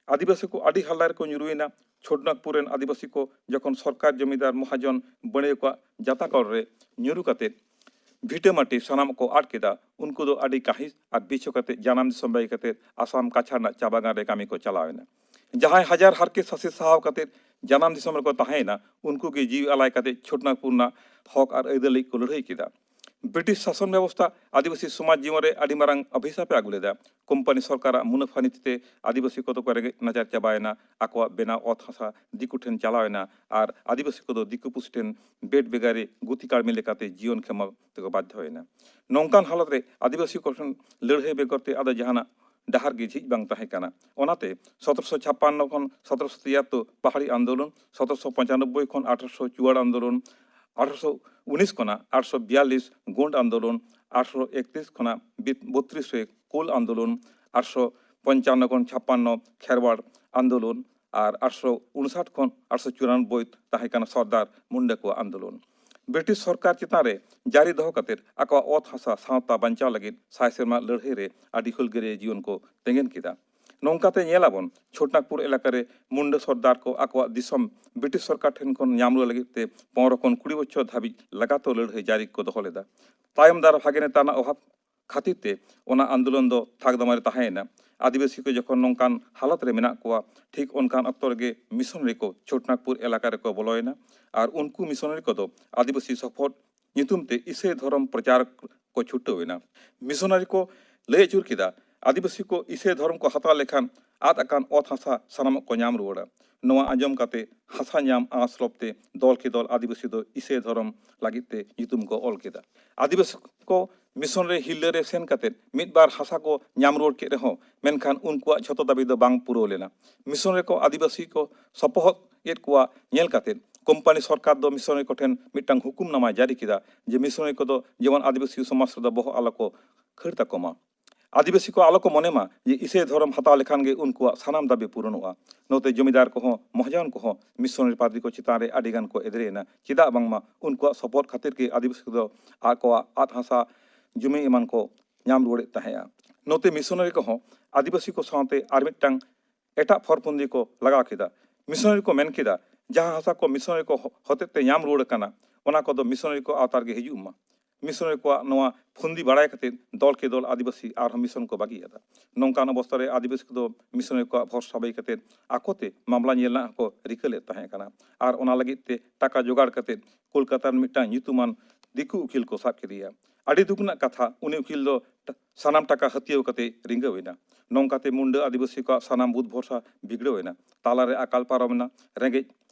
ᱟᱹᱫᱤᱵᱟᱹᱥᱤ ᱠᱚ ᱟᱹᱰᱤ ᱦᱟᱞᱟ ᱨᱮᱠᱚ ᱧᱩᱨᱩᱭᱮᱱᱟ᱾ ᱪᱷᱳᱴᱱᱟᱜᱽᱯᱩᱨ ᱨᱮᱱ ᱟᱹᱫᱤᱵᱟᱹᱥᱤ ᱠᱚ ᱡᱚᱠᱷᱚᱱ ᱥᱚᱨᱠᱟᱨ, ᱡᱚᱢᱤᱫᱟᱨ, ᱢᱚᱦᱟᱡᱚᱱ, ᱵᱟᱹᱬᱤᱭᱟᱹ ᱠᱚᱣᱟᱜ ᱡᱟᱛᱟᱠᱚᱞ ᱨᱮ ᱧᱩᱨᱩ ᱠᱟᱛᱮ ᱵᱷᱤᱴᱟᱹ ᱢᱟᱹᱴᱤ ᱥᱟᱱᱟᱢ ᱠᱚ ᱟᱫ ᱠᱮᱫᱟ, ᱩᱱᱠᱩ ᱫᱚ ᱟᱹᱰᱤ ᱠᱟᱹᱦᱤᱥ ᱟᱨ ᱵᱤᱪᱷᱚ ᱠᱟᱛᱮ ᱡᱟᱱᱟᱢ ᱫᱤᱥᱚᱢ ᱵᱟᱹᱜᱤ ᱠᱟᱛᱮ ᱟᱥᱟᱢ ᱠᱟᱪᱷᱟᱲ ᱨᱮᱱᱟᱜ ᱪᱟ ᱵᱟᱜᱟᱱ ᱨᱮ ᱠᱟᱹᱢᱤ ᱠᱚ ᱪᱟᱞᱟᱣ ᱮᱱᱟ᱾ ᱡᱟᱦᱟᱸᱭ ᱦᱟᱡᱟᱨ ᱦᱟᱨᱠᱮᱛ ᱥᱟᱥᱮᱛ ᱥᱟᱦᱟᱣ ᱠᱟᱛᱮ ᱡᱟᱱᱟᱢ ᱫᱤᱥᱚᱢ ᱨᱮᱠᱚ ᱛᱟᱦᱮᱸᱭᱮᱱᱟ, ᱩᱱᱠᱩ ᱜᱮ ᱡᱤᱣᱤ ᱟᱞᱟᱭ ᱠᱟᱛᱮ ᱪᱷᱳᱴᱱᱟᱜᱽᱯᱩᱨ ᱨᱮᱱᱟᱜ ᱦᱚᱠ ᱟᱨ ᱟᱹᱭᱫᱟᱹᱨ ᱞᱟᱹᱜᱤᱫ ᱠᱚ ᱞᱟᱹᱲᱦᱟᱹᱭ ᱠᱮᱫᱟ᱾ ᱵᱨᱤᱴᱤᱥ ᱥᱟᱥᱚᱱ ᱵᱮᱵᱚᱥᱛᱷᱟ ᱟᱹᱫᱤᱵᱟᱹᱥᱤ ᱥᱚᱢᱟᱡᱽ ᱡᱤᱭᱚᱱ ᱨᱮ ᱟᱹᱰᱤ ᱢᱟᱨᱟᱝ ᱚᱵᱷᱤᱥᱟᱯ ᱮ ᱟᱹᱜᱩ ᱞᱮᱫᱟ᱾ ᱠᱳᱢᱯᱟᱱᱤ ᱥᱚᱨᱠᱟᱨᱟᱜ ᱢᱩᱱᱟᱹᱯᱷᱟ ᱱᱤᱛᱤ ᱛᱮ ᱟᱹᱫᱤᱵᱟᱹᱥᱤ ᱠᱚᱫᱚ ᱠᱚ ᱨᱮᱸᱜᱮᱡ ᱱᱟᱪᱟᱨ ᱪᱟᱵᱟᱭᱮᱱᱟ, ᱟᱠᱚᱣᱟᱜ ᱵᱮᱱᱟᱣ ᱚᱛ ᱦᱟᱥᱟ ᱫᱤᱠᱩ ᱴᱷᱮᱱ ᱪᱟᱞᱟᱣᱮᱱᱟ ᱟᱨ ᱟᱹᱫᱤᱵᱟᱹᱥᱤ ᱠᱚᱫᱚ ᱫᱤᱠᱩ ᱯᱩᱥᱤ ᱴᱷᱮᱱ ᱵᱮᱴ ᱵᱮᱜᱟᱨᱤ ᱜᱩᱛᱤ ᱠᱟᱹᱲᱢᱤ ᱞᱮᱠᱟᱛᱮ ᱡᱤᱭᱚᱱ ᱠᱷᱮᱢᱟᱣ ᱛᱮᱠᱚ ᱵᱟᱫᱽᱫᱷᱚᱭᱮᱱᱟ᱾ ᱱᱚᱝᱠᱟᱱ ᱦᱟᱞᱚᱛ ᱨᱮ ᱟᱹᱫᱤᱵᱟᱹᱥᱤ ᱠᱚ ᱴᱷᱮᱱ ᱞᱟᱹᱲᱦᱟᱹᱭ ᱵᱮᱜᱚᱨ ᱛᱮ ᱟᱫᱚ ᱡᱟᱦᱟᱱᱟᱜ ᱰᱟᱦᱟᱨ ᱜᱮ ᱡᱷᱤᱡ ᱵᱟᱝ ᱛᱟᱦᱮᱸ ᱠᱟᱱᱟ᱾ ᱚᱱᱟᱛᱮ ᱥᱚᱛᱨᱚᱥᱚ ᱪᱷᱟᱯᱯᱟᱱᱱᱚ ᱠᱷᱚᱱ ᱥᱚᱛᱨᱚᱥᱚ ᱛᱤᱭᱟᱛᱛᱳᱨ ᱯᱟᱦᱟᱲᱤ ᱟᱱᱫᱳᱞᱚᱱ, ᱥᱚᱛᱨᱚᱥᱚ ᱯᱚᱸᱪᱟᱱᱚᱵᱵᱳᱭ ᱠᱷᱚᱱ ᱟᱴᱷᱨᱚᱥᱚ ᱪᱩᱣᱟᱲ ᱟᱱᱫᱳᱞᱚᱱ, ᱟᱴᱷᱨᱚᱥᱚ ᱩᱱᱤᱥ ᱠᱷᱚᱱᱟᱜ ᱟᱴᱷᱨᱚᱥᱚ ᱵᱤᱭᱟᱞᱞᱤᱥ ᱜᱳᱸᱰ ᱟᱱᱫᱳᱞᱚᱱ, ᱟᱴᱷᱨᱚᱥᱚ ᱮᱠᱛᱨᱤᱥ ᱠᱷᱚᱱᱟᱜ ᱵᱤ-, ᱵᱚᱛᱛᱨᱤᱥ ᱨᱮ ᱠᱳᱞ ᱟᱱᱫᱳᱞᱚᱱ, ᱟᱴᱷᱨᱚᱥᱚ ᱯᱚᱧᱪᱟᱱᱱᱚ ᱠᱷᱚᱱ ᱪᱷᱟᱯᱯᱟᱱᱱᱚ ᱠᱷᱮᱨᱣᱟᱲ ᱟᱱᱫᱳᱞᱚᱱ ᱟᱨ ᱟᱴᱷᱨᱚᱥᱚ ᱩᱱᱥᱟᱴ ᱠᱷᱚᱱ ᱟᱴᱷᱨᱚᱥᱚ ᱪᱩᱨᱟᱱᱚᱵᱵᱳᱭ ᱛᱟᱦᱮᱸ ᱠᱟᱱᱟ ᱥᱚᱨᱫᱟᱨ ᱢᱩᱱᱰᱟᱹ ᱠᱚᱣᱟᱜ ᱟᱱᱫᱳᱞᱚᱱ᱾ ᱵᱨᱤᱴᱤᱥ ᱥᱚᱨᱠᱟᱨ ᱪᱮᱛᱟᱱ ᱨᱮ ᱡᱟᱹᱨᱤ ᱫᱚᱦᱚ ᱠᱟᱛᱮ ᱟᱠᱚᱣᱟᱜ ᱚᱛ ᱦᱟᱥᱟ ᱥᱟᱶᱛᱟ ᱵᱟᱧᱪᱟᱣ ᱞᱟᱹᱜᱤᱫ ᱥᱟᱭ ᱥᱮᱨᱢᱟ ᱞᱟᱹᱲᱦᱟᱹᱭ ᱨᱮ ᱟᱹᱰᱤ ᱦᱩᱞᱜᱟᱹᱨᱤᱭᱟᱹ ᱡᱤᱭᱚᱱ ᱠᱚ ᱛᱮᱸᱜᱮᱱ ᱠᱮᱫᱟ᱾ ᱱᱚᱝᱠᱟᱛᱮ ᱧᱮᱞ ᱟᱵᱚᱱ, ᱪᱷᱳᱴᱱᱟᱜᱽᱯᱩᱨ ᱮᱞᱟᱠᱟ ᱨᱮ ᱢᱩᱱᱰᱟᱹ ᱥᱚᱨᱫᱟᱨ ᱠᱚ ᱟᱠᱚᱣᱟᱜ ᱫᱤᱥᱚᱢ ᱵᱨᱤᱴᱤᱥ ᱥᱚᱨᱠᱟᱨ ᱴᱷᱮᱱ ᱠᱷᱚᱱ ᱧᱟᱢ ᱨᱩᱣᱟᱹᱲ ᱞᱟᱹᱜᱤᱫ ᱛᱮ ᱯᱚᱱᱨᱚ ᱠᱷᱚᱱ ᱠᱩᱲᱤ ᱵᱚᱪᱷᱚᱨ ᱫᱷᱟᱹᱵᱤᱡ ᱞᱟᱜᱟᱛᱚ ᱞᱟᱹᱲᱦᱟᱹᱭ ᱡᱟᱹᱨᱤ ᱠᱚ ᱫᱚᱦᱚ ᱞᱮᱫᱟ᱾ ᱛᱟᱭᱚᱢ ᱫᱟᱨᱟ ᱵᱷᱟᱜᱮ ᱱᱮᱛᱟ ᱨᱮᱱᱟᱜ ᱚᱵᱷᱟᱵᱽ ᱠᱷᱟᱹᱛᱤᱨ ᱛᱮ ᱚᱱᱟ ᱟᱱᱫᱳᱞᱚᱱ ᱫᱚ ᱛᱷᱟᱠ ᱫᱟᱢᱟ ᱨᱮ ᱛᱟᱦᱮᱸᱭᱮᱱᱟ᱾ ᱟᱹᱫᱤᱵᱟᱹᱥᱤ ᱠᱚ ᱡᱚᱠᱷᱚᱱ ᱱᱚᱝᱠᱟᱱ ᱦᱟᱞᱚᱛ ᱨᱮ ᱢᱮᱱᱟᱜ ᱠᱚᱣᱟ, ᱴᱷᱤᱠ ᱚᱱᱠᱟᱱ ᱚᱠᱛᱚ ᱨᱮᱜᱮ ᱢᱤᱥᱚᱱᱟᱨᱤ ᱠᱚ ᱪᱷᱳᱴᱱᱟᱜᱽᱯᱩᱨ ᱮᱞᱟᱠᱟ ᱨᱮᱠᱚ ᱵᱚᱞᱚᱭᱮᱱᱟ ᱟᱨ ᱩᱱᱠᱩ ᱢᱤᱥᱚᱱᱟᱨᱤ ᱠᱚᱫᱚ ᱟᱹᱫᱤᱵᱟᱹᱥᱤ ᱥᱚᱯᱷᱚᱫ ᱧᱩᱛᱩᱢ ᱛᱮ ᱤᱥᱟᱹᱭ ᱫᱷᱚᱨᱚᱢ ᱯᱨᱚᱪᱟᱨ ᱠᱚ ᱪᱷᱩᱴᱟᱹᱣ ᱮᱱᱟ᱾ ᱢᱤᱥᱚᱱᱟᱨᱤ ᱠᱚ ᱞᱟᱹᱭ ᱟᱹᱪᱩᱨ ᱠᱮᱫᱟ, ᱟᱹᱫᱤᱵᱟᱹᱥᱤ ᱠᱚ ᱤᱥᱟᱹᱭ ᱫᱷᱚᱨᱚᱢ ᱠᱚ ᱦᱟᱛᱟᱣ ᱞᱮᱠᱷᱟᱱ ᱟᱫ ᱟᱠᱟᱱ ᱚᱛ ᱦᱟᱥᱟ ᱥᱟᱱᱟᱢᱟᱜ ᱠᱚ ᱧᱟᱢ ᱨᱩᱣᱟᱹᱲᱟ᱾ ᱱᱚᱣᱟ ᱟᱸᱡᱚᱢ ᱠᱟᱛᱮ ᱦᱟᱥᱟ ᱧᱟᱢ ᱟᱸᱥ ᱞᱚᱵᱛᱮ ᱫᱚᱞ ᱠᱮ ᱫᱚᱞ ᱟᱹᱫᱤᱵᱟᱹᱥᱤ ᱫᱚ ᱤᱥᱟᱹᱭ ᱫᱷᱚᱨᱚᱢ ᱞᱟᱹᱜᱤᱫ ᱛᱮ ᱧᱩᱛᱩᱢ ᱠᱚ ᱚᱞ ᱠᱮᱫᱟ᱾ ᱟᱹᱫᱤᱵᱟᱹᱥᱤ ᱠᱚ ᱢᱤᱥᱚᱱ ᱨᱮ ᱦᱤᱨᱞᱟᱹ ᱨᱮ ᱥᱮᱱ ᱠᱟᱛᱮ ᱢᱤᱫ ᱵᱟᱨ ᱦᱟᱥᱟ ᱠᱚ ᱧᱟᱢ ᱨᱩᱣᱟᱹᱲ ᱠᱮᱫ ᱨᱮᱦᱚᱸ, ᱢᱮᱱᱠᱷᱟᱱ ᱩᱱᱠᱩᱣᱟᱜ ᱡᱷᱚᱛᱚ ᱫᱟᱹᱵᱤ ᱫᱚ ᱵᱟᱝ ᱯᱩᱨᱟᱹᱣ ᱞᱮᱱᱟ᱾ ᱢᱤᱥᱚᱱ ᱨᱮᱠᱚ ᱟᱹᱫᱤᱵᱟᱹᱥᱤ ᱠᱚ ᱥᱚᱯᱚᱦᱚᱫ ᱮᱫ ᱠᱚᱣᱟ ᱧᱮᱞ ᱠᱟᱛᱮ ᱠᱳᱢᱯᱟᱱᱤ ᱥᱚᱨᱠᱟᱨ ᱫᱚ ᱢᱤᱥᱚᱱᱟᱨᱤ ᱠᱚᱴᱷᱮᱱ ᱢᱤᱫᱴᱟᱝ ᱦᱩᱠᱩᱢ ᱱᱟᱢᱟᱭ ᱡᱟᱹᱨᱤ ᱠᱮᱫᱟ ᱡᱮ ᱢᱤᱥᱚᱱᱟᱨᱤ ᱠᱚᱫᱚ ᱡᱮᱢᱚᱱ ᱟᱹᱫᱤᱵᱟᱹᱥᱤ ᱥᱚᱢᱟᱡᱽ ᱨᱮᱫᱚ ᱵᱚᱦᱚᱜ ᱟᱞᱚ ᱠᱚ ᱠᱷᱟᱹᱲ ᱛᱟᱠᱚ ᱢᱟ᱾ ᱟᱹᱫᱤᱵᱟᱹᱥᱤ ᱠᱚ ᱟᱞᱚ ᱠᱚ ᱢᱚᱱᱮ ᱢᱟ ᱡᱮ ᱤᱥᱟᱹᱭ ᱫᱷᱚᱨᱚᱢ ᱦᱟᱛᱟᱣ ᱞᱮᱠᱷᱟᱱ ᱜᱮ ᱩᱱᱠᱩᱣᱟᱜ ᱥᱟᱱᱟᱢ ᱫᱟᱹᱵᱤ ᱯᱩᱨᱚᱱᱚᱜᱼᱟ᱾ ᱱᱚᱛᱮ ᱡᱚᱢᱤᱫᱟᱨ ᱠᱚᱦᱚᱸ ᱢᱚᱦᱟᱡᱚᱱ ᱠᱚᱦᱚᱸ ᱢᱤᱥᱚᱱᱟᱨᱤ ᱯᱟᱫᱽᱨᱤ ᱠᱚ ᱪᱮᱛᱟᱱ ᱨᱮ ᱟᱹᱰᱤ ᱜᱟᱱ ᱠᱚ ᱮᱫᱽᱨᱮᱭᱮᱱᱟ᱾ ᱪᱮᱫᱟᱜ ᱵᱟᱝᱢᱟ ᱩᱱᱠᱩᱣᱟᱜ ᱥᱚᱯᱚᱦᱚᱫ ᱠᱷᱟᱹᱛᱤᱨ ᱜᱮ ᱟᱹᱫᱤᱵᱟᱹᱥᱤ ᱠᱚᱫᱚ ᱟᱠᱚᱣᱟᱜ ᱟᱫ ᱦᱟᱥᱟ, ᱡᱚᱢᱤ ᱮᱢᱟᱱ ᱠᱚ ᱧᱟᱢ ᱨᱩᱣᱟᱹᱲᱮᱫ ᱛᱟᱦᱮᱸᱫᱼᱟ᱾ ᱱᱚᱛᱮ ᱢᱤᱥᱚᱱᱟᱨᱤ ᱠᱚᱦᱚᱸ ᱟᱹᱫᱤᱵᱟᱹᱥᱤ ᱠᱚ ᱥᱟᱶᱛᱮ ᱟᱨ ᱢᱤᱫᱴᱟᱝ ᱮᱴᱟᱜ ᱯᱷᱚᱨ ᱯᱷᱚᱱᱫᱤ ᱠᱚ ᱞᱟᱜᱟᱣ ᱠᱮᱫᱟ᱾ ᱢᱤᱥᱚᱱᱟᱨᱤ ᱠᱚ ᱢᱮᱱ ᱠᱮᱫᱟ, ᱡᱟᱦᱟᱸ ᱦᱟᱥᱟ ᱠᱚ ᱢᱤᱥᱚᱱᱟᱨᱤ ᱠᱚ ᱦᱚ-, ᱦᱚᱛᱮᱛᱮ ᱧᱟᱢ ᱨᱩᱣᱟᱹᱲ ᱟᱠᱟᱱᱟ, ᱚᱱᱟ ᱠᱚᱫᱚ ᱢᱤᱥᱚᱱᱟᱨᱤ ᱠᱚ ᱟᱣᱛᱟ ᱨᱮᱜᱮ ᱦᱤᱡᱩᱜ ᱢᱟ᱾ ᱢᱤᱥᱚᱱᱟᱨᱤ ᱠᱚᱣᱟᱜ ᱱᱚᱣᱟ ᱯᱷᱚᱱᱫᱤ ᱵᱟᱲᱟᱭ ᱠᱟᱛᱮ ᱫᱚᱞ ᱠᱮ ᱫᱚᱞ ᱟᱹᱫᱤᱵᱟᱹᱥᱤ ᱟᱨᱦᱚᱸ ᱢᱤᱥᱚᱱ ᱠᱚ ᱵᱟᱹᱜᱤᱭᱟᱫᱟ᱾ ᱱᱚᱝᱠᱟᱱ ᱚᱵᱚᱥᱛᱟ ᱨᱮ ᱟᱹᱫᱤᱵᱟᱹᱥᱤ ᱠᱚᱫᱚ ᱢᱤᱥᱚᱱᱟᱨᱤ ᱠᱚᱣᱟᱜ ᱵᱷᱚᱨᱥᱟ ᱵᱟᱹᱜᱤ ᱠᱟᱛᱮ ᱟᱠᱚᱛᱮ ᱢᱟᱢᱞᱟ ᱧᱮᱞ ᱨᱮᱱᱟᱜ ᱦᱚᱸᱠᱚ ᱨᱤᱠᱟᱹ ᱞᱮᱫ ᱛᱟᱦᱮᱸ ᱠᱟᱱᱟ᱾ ᱟᱨ ᱚᱱᱟ ᱞᱟᱹᱜᱤᱫ ᱛᱮ ᱴᱟᱠᱟ ᱡᱚᱜᱟᱲ ᱠᱟᱛᱮ ᱠᱳᱞᱠᱟᱛᱟ ᱨᱮᱱ ᱢᱤᱫᱴᱟᱝ ᱧᱩᱛᱩᱢᱟᱱ ᱫᱤᱠᱩ ᱩᱠᱤᱞ ᱠᱚ ᱥᱟᱵ ᱠᱮᱫᱮᱭᱟ᱾ ᱟᱹᱰᱤ ᱫᱩᱠ ᱨᱮᱱᱟᱜ ᱠᱟᱛᱷᱟ, ᱩᱱᱤ ᱩᱠᱤᱞ ᱫᱚ ᱴᱟ-, ᱥᱟᱱᱟᱢ ᱴᱟᱠᱟ ᱦᱟᱹᱛᱭᱟᱹᱣ ᱠᱟᱛᱮ ᱨᱤᱸᱜᱟᱹᱣ ᱮᱱᱟ᱾ ᱱᱚᱝᱠᱟᱛᱮ ᱢᱩᱱᱰᱟᱹ ᱟᱹᱫᱤᱵᱟᱹᱥᱤ ᱠᱚᱣᱟᱜ ᱥᱟᱱᱟᱢ ᱵᱩᱫ ᱵᱷᱚᱨᱥᱟ ᱵᱤᱜᱽᱲᱟᱹᱣ ᱮᱱᱟ᱾ ᱛᱟᱞᱟᱨᱮ ᱟᱠᱟᱞ ᱯᱟᱨᱚᱢ ᱮᱱᱟ᱾ ᱨᱮᱸᱜᱮᱡ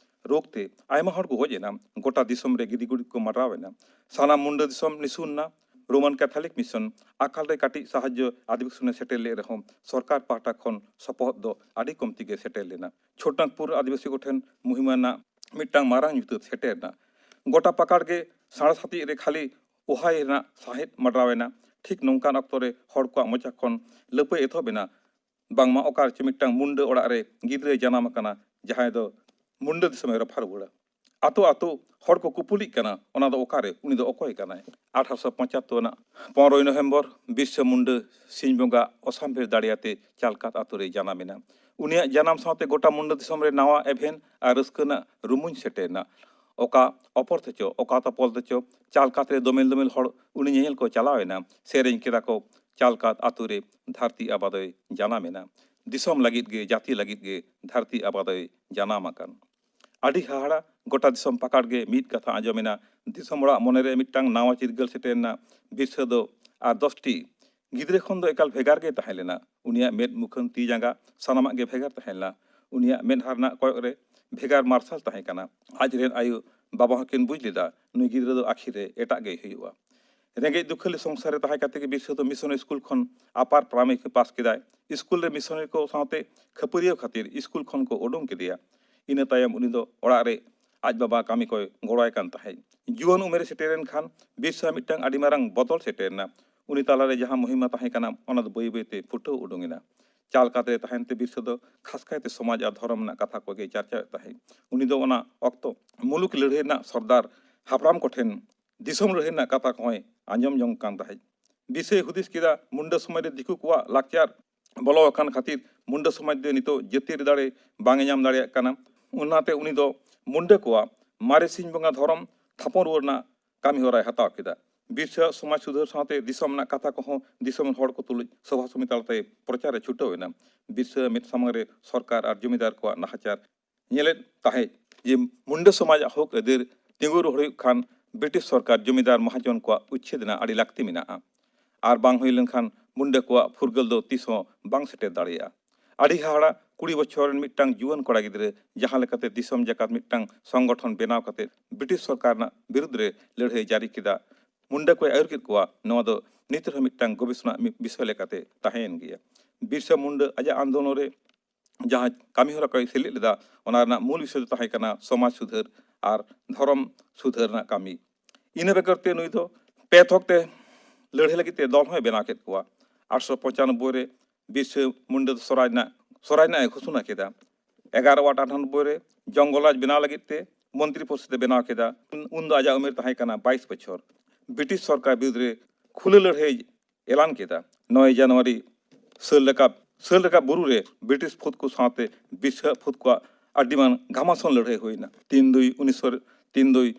ᱨᱳᱜᱽ ᱛᱮ ᱟᱭᱢᱟ ᱦᱚᱲ ᱠᱚ ᱜᱚᱡ ᱮᱱᱟ᱾ ᱜᱚᱴᱟ ᱫᱤᱥᱚᱢ ᱨᱮ ᱜᱤᱫᱤ ᱜᱩᱰᱤ ᱠᱚ ᱢᱟᱰᱨᱟᱣ ᱮᱱᱟ᱾ ᱥᱟᱱᱟᱢ ᱢᱩᱱᱰᱟᱹ ᱫᱤᱥᱚᱢ ᱱᱤᱥᱩᱱ ᱮᱱᱟ᱾ ᱨᱳᱢᱟᱱ ᱠᱮᱛᱷᱚᱞᱤᱠ ᱢᱤᱥᱚᱱ ᱟᱠᱟᱞ ᱨᱮ ᱠᱟᱹᱴᱤᱡ ᱥᱟᱦᱟᱡᱽᱡᱚ ᱟᱹᱫᱤᱵᱟᱹᱥᱤ ᱴᱷᱮᱱ ᱥᱮᱴᱮᱨ ᱞᱮᱫ ᱨᱮᱦᱚᱸ, ᱥᱚᱨᱠᱟᱨ ᱯᱟᱦᱴᱟ ᱠᱷᱚᱱ ᱥᱚᱯᱚᱦᱚᱫ ᱫᱚ ᱟᱹᱰᱤ ᱠᱚᱢᱛᱤ ᱜᱮ ᱥᱮᱴᱮᱨ ᱞᱮᱱᱟ᱾ ᱪᱷᱳᱴᱱᱟᱜᱽᱯᱩᱨ ᱟᱹᱫᱤᱵᱟᱹᱥᱤ ᱠᱚᱴᱷᱮᱱ ᱢᱩᱦᱤᱢᱟ ᱨᱮᱱᱟᱜ ᱢᱤᱫᱴᱟᱝ ᱢᱟᱨᱟᱝ ᱧᱩᱛᱟᱹᱛ ᱥᱮᱴᱮᱨ ᱮᱱᱟ᱾ ᱜᱚᱴᱟ ᱯᱟᱠᱟᱲ ᱜᱮ ᱥᱟᱬᱮᱥ ᱦᱟᱹᱛᱤᱡ ᱨᱮ ᱠᱷᱟᱹᱞᱤ ᱳᱦᱟᱭ ᱨᱮᱱᱟᱜ ᱥᱟᱸᱦᱮᱫ ᱢᱟᱰᱨᱟᱣ ᱮᱱᱟ᱾ ᱴᱷᱤᱠ ᱱᱚᱝᱠᱟᱱ ᱚᱠᱛᱚ ᱨᱮ ᱦᱚᱲ ᱠᱚᱣᱟᱜ ᱢᱚᱪᱟ ᱠᱷᱚᱱ ᱞᱟᱹᱯᱟᱹᱭ ᱮᱛᱚᱦᱚᱵ ᱮᱱᱟ, ᱵᱟᱝᱢᱟ ᱚᱠᱟ ᱨᱮᱪᱚ ᱢᱤᱫᱴᱟᱝ ᱢᱩᱱᱰᱟᱹ ᱚᱲᱟᱜ ᱨᱮ ᱜᱤᱫᱽᱨᱟᱹᱭ ᱡᱟᱱᱟᱢ ᱟᱠᱟᱱᱟ, ᱡᱟᱦᱟᱸᱭ ᱫᱚ ᱢᱩᱱᱰᱟᱹ ᱫᱤᱥᱚᱢᱮ ᱨᱚᱯᱷᱟ ᱨᱩᱣᱟᱹᱲᱟ᱾ ᱟᱛᱳ ᱟᱛᱳ ᱦᱚᱲ ᱠᱚ ᱠᱩᱯᱩᱞᱤᱜ ᱠᱟᱱᱟ, "ᱚᱱᱟ ᱫᱚ ᱚᱠᱟᱨᱮ? ᱩᱱᱤ ᱫᱚ ᱚᱠᱚᱭ ᱠᱟᱱᱟᱭ?" ᱟᱴᱷᱟᱨᱚᱥᱚ ᱯᱚᱸᱪᱟᱛᱛᱳᱨ ᱨᱮᱱᱟᱜ ᱯᱚᱱᱨᱚᱭ ᱱᱚᱵᱷᱮᱢᱵᱚᱨ ᱵᱤᱨᱥᱟ ᱢᱩᱱᱰᱟᱹ ᱥᱤᱧ ᱵᱚᱸᱜᱟ ᱚᱥᱟᱢᱵᱷᱮᱲ ᱫᱟᱲᱮᱭᱟᱛᱮ ᱪᱟᱞᱠᱟᱛ ᱟᱛᱳ ᱨᱮᱭ ᱡᱟᱱᱟᱢ ᱮᱱᱟ᱾ ᱩᱱᱤᱭᱟᱜ ᱡᱟᱱᱟᱢ ᱥᱟᱶᱛᱮ ᱜᱚᱴᱟ ᱢᱩᱱᱰᱟᱹ ᱫᱤᱥᱚᱢ ᱨᱮ ᱱᱟᱣᱟ ᱮᱵᱷᱮᱱ ᱟᱨ ᱨᱟᱹᱥᱠᱟᱹ ᱨᱮᱱᱟᱜ ᱨᱩᱢᱩᱧ ᱥᱮᱴᱮᱨ ᱮᱱᱟ᱾ ᱚᱠᱟ ᱚᱯᱚᱨ ᱛᱮᱪᱚ, ᱚᱠᱟ ᱛᱚᱯᱚᱞ ᱛᱮᱪᱚ ᱪᱟᱞᱠᱟᱛ ᱨᱮ ᱫᱚᱢᱮᱞ ᱫᱚᱢᱮᱞ ᱦᱚᱲ ᱩᱱᱤ ᱧᱮᱧᱮᱞ ᱠᱚ ᱪᱟᱞᱟᱣ ᱮᱱᱟ᱾ ᱥᱮᱨᱮᱧ ᱠᱮᱫᱟ ᱠᱚ, "ᱪᱟᱞᱠᱟᱛ ᱟᱛᱳ ᱨᱮ ᱫᱷᱟᱹᱨᱛᱤ ᱟᱵᱟ ᱫᱚᱭ ᱡᱟᱱᱟᱢ ᱮᱱᱟ᱾ ᱫᱤᱥᱚᱢ ᱞᱟᱹᱜᱤᱫ ᱜᱮ, ᱡᱟᱹᱛᱤ ᱞᱟᱹᱜᱤᱫ ᱜᱮ ᱫᱷᱟᱹᱨᱛᱤ ᱟᱵᱟ ᱫᱚᱭ ᱡᱟᱱᱟᱢ ᱟᱠᱟᱱ᱾" ᱟᱹᱰᱤ ᱦᱟᱦᱟᱲᱟ, ᱜᱚᱴᱟ ᱫᱤᱥᱚᱢ ᱯᱟᱠᱟᱲ ᱜᱮ ᱢᱤᱫ ᱠᱟᱛᱷᱟ ᱟᱸᱡᱚᱢ ᱮᱱᱟ᱾ ᱫᱤᱥᱚᱢ ᱚᱲᱟᱜ ᱢᱚᱱᱮᱨᱮ ᱢᱤᱫᱴᱟᱝ ᱱᱟᱣᱟ ᱪᱤᱨᱜᱟᱹᱞ ᱥᱮᱴᱮᱨ ᱮᱱᱟ᱾ ᱵᱤᱨᱥᱟᱹ ᱫᱚ ᱟᱨ ᱫᱚᱥᱴᱤ ᱜᱤᱫᱽᱨᱟᱹ ᱠᱷᱚᱱ ᱫᱚ ᱮᱠᱟᱞ ᱵᱷᱮᱜᱟᱨ ᱜᱮᱭ ᱛᱟᱦᱮᱸ ᱞᱮᱱᱟ᱾ ᱩᱱᱤᱭᱟᱜ ᱢᱮᱫ, ᱢᱩᱠᱷᱟᱹᱱ, ᱛᱤ ᱡᱟᱸᱜᱟ ᱥᱟᱱᱟᱢᱟᱜ ᱜᱮ ᱵᱷᱮᱜᱟᱨ ᱛᱟᱦᱮᱸ ᱞᱮᱱᱟ᱾ ᱩᱱᱤᱭᱟᱜ ᱢᱮᱫᱦᱟ ᱨᱮᱱᱟᱜ ᱠᱚᱭᱚᱜ ᱨᱮ ᱵᱷᱮᱜᱟᱨ ᱢᱟᱨᱥᱟᱞ ᱛᱟᱦᱮᱸ ᱠᱟᱱᱟ᱾ ᱟᱡ ᱨᱮᱱ ᱟᱭᱳ ᱵᱟᱵᱟ ᱦᱚᱸᱠᱤᱱ ᱵᱩᱡᱽ ᱞᱮᱫᱟ, ᱱᱩᱭ ᱜᱤᱫᱽᱨᱟᱹ ᱫᱚ ᱟᱹᱠᱷᱤᱨ ᱨᱮ ᱮᱴᱟᱜ ᱜᱮᱭ ᱦᱩᱭᱩᱜᱼᱟ᱾ ᱨᱮᱸᱜᱮᱡ ᱫᱩᱠᱷᱟᱹᱞᱤ ᱥᱚᱝᱥᱟᱨ ᱨᱮ ᱛᱟᱦᱮᱸ ᱠᱟᱛᱮ ᱜᱮ ᱵᱤᱨᱥᱟᱹ ᱫᱚ ᱢᱤᱥᱚᱱ ᱥᱠᱩᱞ ᱠᱷᱚᱱ ᱟᱯᱟᱨ ᱯᱨᱟᱭᱢᱟᱨᱤ ᱯᱟᱥ ᱠᱮᱫᱟᱭ᱾ ᱥᱠᱩᱞ ᱨᱮ ᱢᱤᱥᱚᱱᱟᱨᱤ ᱠᱚ ᱥᱟᱶᱛᱮ ᱠᱷᱟᱹᱯᱟᱹᱨᱤᱭᱟᱹᱣ ᱠᱷᱟᱹᱛᱤᱨ ᱥᱠᱩᱞ ᱠᱷᱚᱱ ᱠᱚ ᱩᱰᱩᱝ ᱠᱮᱫᱮᱭᱟ᱾ ᱤᱱᱟᱹ ᱛᱟᱭᱚᱢ ᱩᱱᱤ ᱫᱚ ᱚᱲᱟᱜ ᱨᱮ ᱟᱡ ᱵᱟᱵᱟ ᱠᱟᱹᱢᱤ ᱠᱚᱭ ᱜᱚᱲᱚᱣᱟᱭ ᱠᱟᱱ ᱛᱟᱦᱮᱸᱫ᱾ ᱡᱩᱣᱟᱹᱱ ᱩᱢᱮᱨ ᱮ ᱥᱮᱴᱮᱨᱮᱱ ᱠᱷᱟᱱ ᱵᱤᱨᱥᱟ ᱢᱤᱫᱴᱟᱝ ᱟᱹᱰᱤ ᱢᱟᱨᱟᱝ ᱵᱚᱫᱚᱞ ᱥᱮᱴᱮᱨ ᱮᱱᱟ᱾ ᱩᱱᱤ ᱛᱟᱞᱟᱨᱮ ᱡᱟᱦᱟᱸ ᱢᱚᱦᱤᱢᱟ ᱛᱟᱦᱮᱸ ᱠᱟᱱᱟ, ᱚᱱᱟ ᱫᱚ ᱵᱟᱹᱭ ᱵᱟᱹᱭᱛᱮ ᱯᱷᱩᱴᱟᱹᱣ ᱩᱰᱩᱝ ᱮᱱᱟ᱾ ᱪᱟᱞ ᱠᱟᱛᱮ ᱛᱟᱦᱮᱱ ᱛᱮ ᱵᱤᱨᱥᱟ ᱫᱚ ᱠᱷᱟᱥ ᱠᱟᱭᱛᱮ ᱥᱚᱢᱟᱡᱽ ᱟᱨ ᱫᱷᱚᱨᱚᱢ ᱨᱮᱱᱟᱜ ᱠᱟᱛᱷᱟ ᱠᱚᱜᱮ ᱪᱟᱨᱪᱟᱣᱮᱫ ᱛᱟᱦᱮᱸᱫ᱾ ᱩᱱᱤ ᱫᱚ ᱚᱱᱟ ᱚᱠᱛᱚ ᱢᱩᱞᱩᱠ ᱞᱟᱹᱲᱦᱟᱹᱭ ᱨᱮᱱᱟᱜ ᱥᱚᱨᱫᱟᱨ ᱦᱟᱯᱲᱟᱢ ᱠᱚᱴᱷᱮᱱ ᱫᱤᱥᱚᱢ ᱞᱟᱹᱲᱦᱟᱹᱭ ᱨᱮᱱᱟᱜ ᱠᱟᱛᱷᱟ ᱠᱚᱦᱚᱸᱭ ᱟᱸᱡᱚᱢ ᱡᱚᱝ ᱠᱟᱱ ᱛᱟᱦᱮᱸᱫ᱾ ᱵᱤᱨᱥᱟᱭ ᱦᱩᱫᱤᱥ ᱠᱮᱫᱟ, ᱢᱩᱱᱰᱟᱹ ᱥᱚᱢᱟᱡᱽ ᱨᱮ ᱫᱤᱠᱩ ᱠᱚᱣᱟᱜ ᱞᱟᱠᱪᱟᱨ ᱵᱚᱞᱚ ᱟᱠᱟᱱ ᱠᱷᱟᱹᱛᱤᱨ ᱢᱩᱱᱰᱟᱹ ᱥᱚᱢᱟᱡᱽ ᱫᱚ ᱱᱤᱛᱚᱜ ᱡᱟᱹᱛᱤᱭᱟᱹᱨᱤ ᱫᱟᱲᱮ ᱵᱟᱝ ᱮ ᱧᱟᱢ ᱫᱟᱲᱮᱭᱟᱜ ᱠᱟᱱᱟ᱾ ᱚᱱᱟᱛᱮ ᱩᱱᱤ ᱫᱚ ᱢᱩᱱᱰᱟᱹ ᱠᱚᱣᱟᱜ ᱢᱟᱨᱮ ᱥᱤᱧ ᱵᱚᱸᱜᱟ ᱫᱷᱚᱨᱚᱢ ᱛᱷᱟᱯᱚᱱ ᱨᱩᱣᱟᱹᱲ ᱨᱮᱱᱟᱜ ᱠᱟᱹᱢᱤ ᱦᱚᱨᱟᱭ ᱦᱟᱛᱟᱣ ᱠᱮᱫᱟ᱾ ᱵᱤᱨᱥᱟ ᱥᱚᱢᱟᱡᱽ ᱥᱩᱫᱷᱟᱹᱨ ᱥᱟᱶᱛᱮ ᱫᱤᱥᱚᱢ ᱨᱮᱱᱟᱜ ᱠᱟᱛᱷᱟ ᱠᱚᱦᱚᱸ ᱫᱤᱥᱚᱢ ᱨᱮᱱ ᱦᱚᱲ ᱠᱚ ᱛᱩᱞᱩᱡ ᱥᱚᱵᱷᱟ ᱥᱚᱢᱤᱛᱤ ᱛᱟᱞᱟᱛᱮ ᱯᱨᱚᱪᱟᱨ ᱮ ᱪᱷᱩᱴᱟᱹᱣ ᱮᱱᱟ᱾ ᱵᱤᱨᱥᱟ ᱢᱮᱫ ᱥᱟᱢᱟᱝ ᱨᱮ ᱥᱚᱨᱠᱟᱨ ᱟᱨ ᱡᱚᱢᱤᱫᱟᱨ ᱠᱚᱣᱟᱜ ᱱᱟᱦᱟᱪᱟᱨ ᱧᱮᱞᱮᱫ ᱛᱟᱦᱮᱸᱫ ᱡᱮ ᱢᱩᱱᱰᱟᱹ ᱥᱚᱢᱟᱡᱽ ᱟᱜ ᱦᱚᱠ ᱟᱹᱭᱫᱟᱹᱨ ᱛᱤᱸᱜᱩ ᱨᱩᱣᱟᱹᱲ ᱦᱩᱭᱩᱜ ᱠᱷᱟᱱ ᱵᱨᱤᱴᱤᱥ ᱥᱚᱨᱠᱟᱨ ᱡᱚᱢᱤᱫᱟᱨ ᱢᱚᱦᱟᱡᱚᱱ ᱠᱚᱣᱟᱜ ᱩᱪᱪᱷᱮᱫ ᱨᱮᱱᱟᱜ ᱟᱹᱰᱤ ᱞᱟᱹᱠᱛᱤ ᱢᱮᱱᱟᱜᱼᱟ᱾ ᱟᱨ ᱵᱟᱝ ᱦᱩᱭ ᱞᱮᱱᱠᱷᱟᱱ ᱢᱩᱱᱰᱟᱹ ᱠᱚᱣᱟᱜ ᱯᱷᱩᱨᱜᱟᱹᱞ ᱫᱚ ᱛᱤᱥ ᱦᱚᱸ ᱵᱟᱝ ᱥᱮᱴᱮᱨ ᱫᱟᱲᱮᱭᱟᱜᱼᱟ᱾ ᱟᱹᱰᱤ ᱦᱟᱦᱟᱲᱟ, ᱠᱩᱲᱤ ᱵᱚᱪᱷᱚᱨ ᱨᱮᱱ ᱢᱤᱫᱴᱟᱝ ᱡᱩᱣᱟᱹᱱ ᱠᱚᱲᱟ ᱜᱤᱫᱽᱨᱟᱹ ᱡᱟᱦᱟᱸ ᱞᱮᱠᱟᱛᱮ ᱫᱤᱥᱚᱢ ᱡᱟᱠᱟᱛ ᱢᱤᱫᱴᱟᱝ ᱥᱚᱝᱜᱚᱴᱷᱚᱱ ᱵᱮᱱᱟᱣ ᱠᱟᱛᱮ ᱵᱨᱤᱴᱤᱥ ᱥᱚᱨᱠᱟᱨ ᱨᱮᱱᱟᱜ ᱵᱤᱨᱩᱫᱽ ᱨᱮ ᱞᱟᱹᱲᱦᱟᱹᱭ ᱡᱟᱹᱨᱤ ᱠᱮᱫᱟ, ᱢᱩᱱᱰᱟᱹ ᱠᱚᱭ ᱟᱹᱭᱩᱨ ᱠᱮᱫ ᱠᱚᱣᱟ, ᱱᱚᱣᱟ ᱫᱚ ᱱᱤᱛ ᱨᱮᱦᱚᱸ ᱢᱤᱫᱴᱟᱝ ᱜᱚᱵᱮᱥᱚᱱᱟ ᱢᱤᱫ ᱵᱤᱥᱚᱭ ᱞᱮᱠᱟᱛᱮ ᱛᱟᱦᱮᱸᱭᱮᱱ ᱜᱮᱭᱟ᱾ ᱵᱤᱨᱥᱟ ᱢᱩᱱᱰᱟᱹ ᱟᱡᱟᱜ ᱟᱱᱫᱳᱞᱚᱱ ᱨᱮ ᱡᱟᱦᱟᱸ ᱠᱟᱹᱢᱤ ᱦᱚᱨᱟ ᱠᱚᱭ ᱥᱮᱞᱮᱫ ᱞᱮᱫᱟ, ᱚᱱᱟ ᱨᱮᱱᱟᱜ ᱢᱩᱞ ᱵᱤᱥᱚᱭ ᱫᱚ ᱛᱟᱦᱮᱸ ᱠᱟᱱᱟ ᱥᱚᱢᱟᱡᱽ ᱥᱩᱫᱷᱟᱹᱨ ᱟᱨ ᱫᱷᱚᱨᱚᱢ ᱥᱩᱫᱷᱟᱹᱨ ᱨᱮᱱᱟᱜ ᱠᱟᱹᱢᱤ᱾ ᱤᱱᱟᱹ ᱵᱮᱜᱚᱨ ᱛᱮ ᱱᱩᱭ ᱫᱚ ᱯᱮ ᱛᱷᱚᱠ ᱛᱮ ᱞᱟᱹᱲᱦᱟᱹᱭ ᱞᱟᱹᱜᱤᱫ ᱛᱮ ᱫᱚᱞ ᱦᱚᱸᱭ ᱵᱮᱱᱟᱣ ᱠᱮᱫ ᱠᱚᱣᱟ᱾ ᱟᱴᱷᱨᱚᱥᱚ ᱯᱚᱸᱪᱟᱱᱚᱵᱵᱳᱭ ᱨᱮ ᱵᱤᱨᱥᱟᱹ ᱢᱩᱱᱰᱟᱹ ᱫᱚ ᱥᱚᱨᱟᱡᱽ ᱨᱮᱱᱟᱜ, ᱥᱚᱨᱟᱡᱽ ᱨᱮᱱᱟᱜ ᱮ ᱜᱷᱳᱥᱚᱱᱟ ᱠᱮᱫᱟ᱾ ᱮᱜᱟᱨᱚ ᱟᱴᱷᱟᱱᱚᱵᱵᱳᱭ ᱨᱮ ᱡᱚᱝᱜᱚᱞ ᱨᱟᱡᱽ ᱵᱮᱱᱟᱣ ᱞᱟᱹᱜᱤᱫ ᱛᱮ ᱢᱚᱱᱛᱨᱤ ᱯᱚᱨᱤᱥᱚᱫ ᱮ ᱵᱮᱱᱟᱣ ᱠᱮᱫᱟ᱾ ᱩᱱ ᱫᱚ ᱟᱡᱟᱜ ᱩᱢᱮᱨ ᱛᱟᱦᱮᱸ ᱠᱟᱱᱟ ᱵᱟᱭᱤᱥ ᱵᱚᱪᱷᱚᱨ᱾ ᱵᱨᱤᱴᱤᱥ ᱥᱚᱨᱠᱟᱨ ᱵᱤᱨᱩᱫᱽ ᱨᱮ ᱠᱷᱩᱞᱟᱹ ᱞᱟᱹᱲᱦᱟᱹᱭ ᱮᱞᱟᱱ ᱠᱮᱫᱟ᱾ ᱱᱚᱭ ᱡᱟᱱᱩᱣᱟᱨᱤ ᱥᱟᱹᱞ ᱨᱟᱠᱟᱵ, ᱥᱟᱹᱞ ᱨᱟᱠᱟᱵ ᱵᱩᱨᱩ ᱨᱮ ᱵᱨᱤᱴᱤᱥ ᱯᱷᱟᱹᱫ ᱠᱚ ᱥᱟᱶᱛᱮ ᱵᱤᱨᱥᱟ ᱯᱷᱟᱹᱫ ᱠᱚᱣᱟᱜ ᱟᱹᱰᱤ ᱢᱟᱨᱟᱝ ᱜᱷᱟᱢᱟᱥᱚᱱ ᱞᱟᱹᱲᱦᱟᱹᱭ ᱦᱩᱭᱱᱟ᱾ ᱛᱤᱱ ᱫᱩᱭ ᱩᱱᱤᱥᱥᱚ, ᱛᱤᱱ ᱫᱩᱭ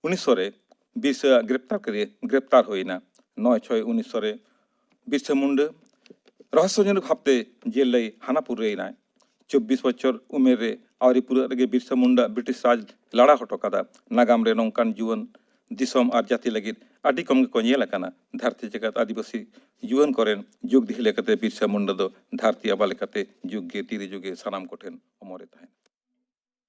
ᱩᱱᱤᱥᱥᱚ ᱨᱮ ᱵᱤᱨᱥᱟ ᱜᱨᱮᱯᱛᱟᱨ ᱠᱮᱫᱮ, ᱜᱨᱮᱯᱛᱟᱨ ᱦᱩᱭᱱᱟ᱾ ᱱᱚᱭ ᱪᱷᱚᱭ ᱩᱱᱤᱥᱥᱚ ᱨᱮ ᱵᱤᱨᱥᱟ ᱢᱩᱱᱰᱟᱹ ᱨᱚᱦᱚᱥᱭᱚᱡᱚᱱᱚᱠ ᱵᱷᱟᱵᱛᱮ ᱡᱮᱞ ᱨᱮᱭ ᱦᱟᱱᱟ ᱯᱩᱨᱤᱭᱮᱱᱟᱭ᱾ ᱪᱚᱵᱵᱤᱥ ᱵᱚᱪᱷᱚᱨ ᱩᱢᱮᱨ ᱨᱮ ᱟᱹᱣᱨᱤ ᱯᱩᱨᱟᱹᱜ ᱨᱮᱜᱮ ᱵᱤᱨᱥᱟ ᱢᱩᱱᱰᱟ ᱵᱨᱤᱴᱤᱥ ᱨᱟᱡᱽ ᱞᱟᱲᱟ ᱦᱚᱴᱚ ᱠᱟᱫᱟ᱾ ᱱᱟᱜᱟᱢ ᱨᱮ ᱱᱚᱝᱠᱟᱱ ᱡᱩᱣᱟᱹᱱ ᱫᱤᱥᱚᱢ ᱟᱨ ᱡᱟᱹᱛᱤ ᱞᱟᱹᱜᱤᱫ ᱟᱹᱰᱤ ᱠᱚᱢ ᱜᱮᱠᱚ ᱧᱮᱞ ᱟᱠᱟᱱᱟ᱾ ᱫᱷᱟᱹᱨᱛᱤ ᱡᱟᱠᱟᱛ ᱟᱹᱫᱤᱵᱟᱹᱥᱤ ᱡᱩᱣᱟᱹᱱ ᱠᱚᱨᱮᱱ ᱡᱩᱜᱽ ᱫᱷᱤ ᱞᱮᱠᱟᱛᱮ ᱵᱤᱨᱥᱟ ᱢᱩᱱᱰᱟ ᱫᱚ ᱫᱷᱟᱹᱨᱛᱤ ᱟᱵᱟ ᱞᱮᱠᱟᱛᱮ ᱡᱩᱜᱽ ᱜᱮ ᱛᱤᱨᱮ ᱡᱩᱜᱮ ᱥᱟᱱᱟᱢ ᱠᱚᱴᱷᱮᱱ